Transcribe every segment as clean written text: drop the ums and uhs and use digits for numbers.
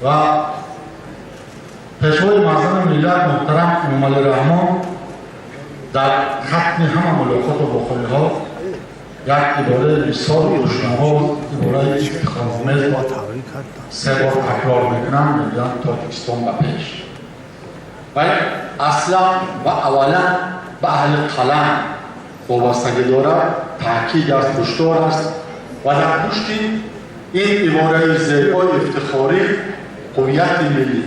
و پیشوای معظم ملت محترم امامعلی رحمان در ختم همه ملاقات و واخوری‌ها یک عباره بسیار خوشنما و عباره افتخارآمیز را سه بار تکرار میکنم، میگم تاجیکستان به پیش. و اصلا و اولا به اهل قلم وابستگی دارد، تاکید است، هشدار است و در پشت این عباره زیبای افتخاری هویت ملی،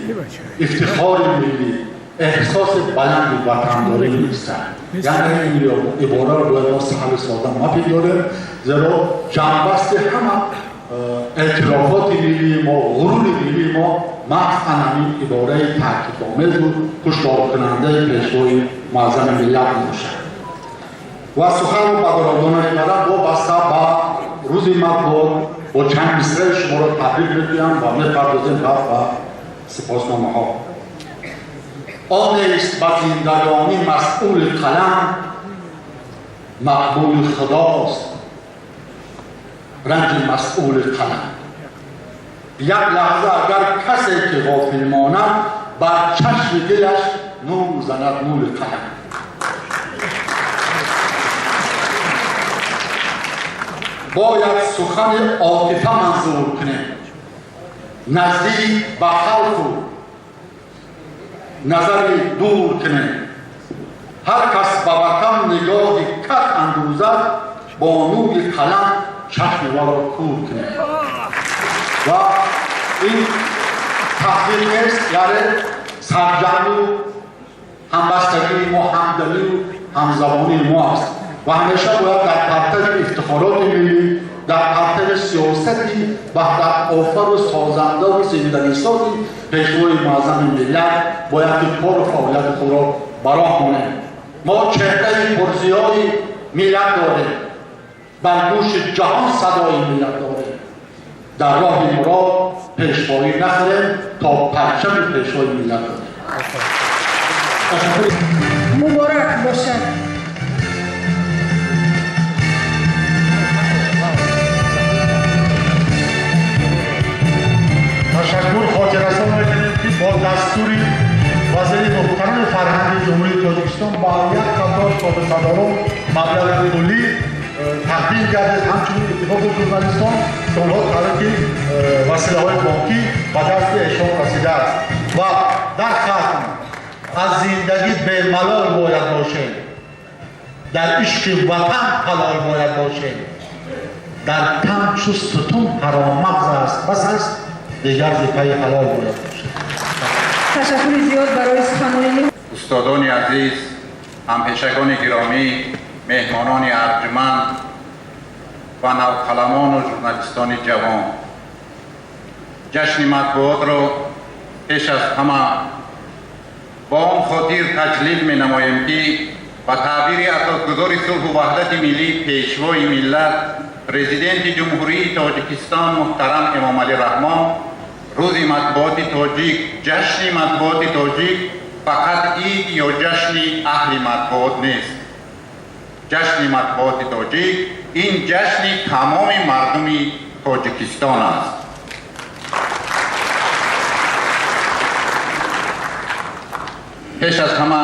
افتخار ملی، احساس بلند وطنداری نیست. یعنی این عباره رو باید ما سهل ساده نپنداریم، زیرا جنبست همه اعترافات ملی ما، غرور ملی ما محض همین عباره تاکیدآمیز و هشدارکننده پیشوای معظم ملت میباشد. و سخن رو بدارانه میبرم وابسته به روز مطبوعات با چند مصرع شما را تبریک میگویم و میپردازیم بعد به سپاسنامه ها. آن است به زندگانی مسئول قلم، مقبول خداست رنج مسئول قلم. یک لحظه اگر کسی که غافل ماند، بر چشم دلش نور زند نور قلم. باید سخن عاطفه منظور کنیم، نزدیک به خلق و نظر دور کنیم. هر کس به وطن نگاه کج اندوزد، با نور قلم چشم را کور کنیم. و این تحقیق نیست، یعنی سرجمعی و همبستگی ما، همدلی و همزبانی ما است و همیشه باید در پرتو افتخارات ملی، در پرتو سیاستی وحدت آفر و سازنده و زندگی سازی پیشوای معظم ملت باید کار و فعالیت خود را براه مانیم. ما چهره پرزیای ملت داریم، بر گوش جهان صدای ملت داریم. در راه مراد پیشوایی نخوریم تا پرچم پیشوای ملت داریم. مبارک باشد. تشکر خاطررسان میکنیم که با دستور وزیر محترم فرهنگ جمهوری تاجیکستان با یک قطار سابقه‌داران مبلغ پولی تقدیم گردید. همچنین اتفاق ژورنالیستان که آنها طریق وسیله‌های بانکی به دست ایشان رسیده است. و در ختم از زندگی به ملال باید باشیم، در عشق وطن حلال باید باشیم، در تن چو ستون حرام مغز است بس است، دیگر ز پی حلال باید باشیم. تشکر زیاد برای سخنان استادان عزیز، همپیشگان گرامی، مهمانان ارجمند و نوقلمان و ژورنالیستان جوان، جشن مطبوعات را پیش از همه با آن خاطر تجلیل می نماییم که با تعبیر اساسگذار صلح و وحدت ملی، پیشوای ملت، پرزیدنت جمهوری تاجیکستان محترم امامعلی رحمان، روز مطبوعات تاجیک، جشن مطبوعات تاجیک فقط عید یا جشن اهل مطبوعات نیست. جشن مطبوعات تاجیک این جشن تمام مردم تاجیکستان است. پیش از همه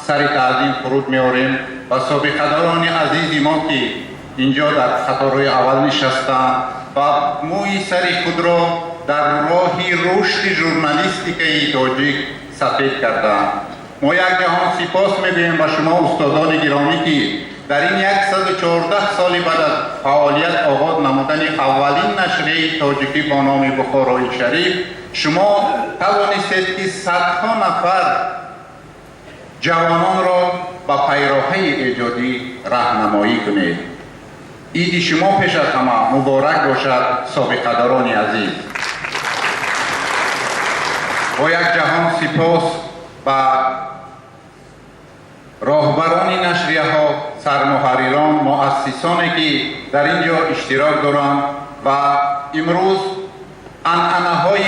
سر تعظیم فرود می‌آوریم و سابقه‌داران عزیز ما که اینجا در قطارهای اول نشستند و موی سر خود را در راه رشد ژورنالیستیکای تاجیک سفید کردند. ما یک جهان سپاس می‌گوییم به شما استادان گرامی که در این 114 سال بعد از فعالیت آغاز نمودن اولین نشریه تاجیکی با نام بخارای شریف، شما توانستید که صدها نفر جوانان را به پیراهه ایجادی راهنمایی کنید. عید شما پیش از همه مبارک باشد سابقه‌داران عزیز. با یک جهان سپاس به راهبران نشریه ها، سرمحرران، مؤسسانی که در اینجا اشتراک دارند و امروز عنعنه های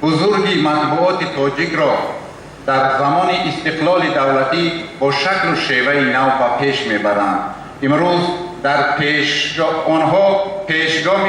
بزرگ مطبوعات تاجیک را در زمان استقلال دولتی با شکل و شیوه نو به پیش میبرند. امروز در پیش آنها پیشگام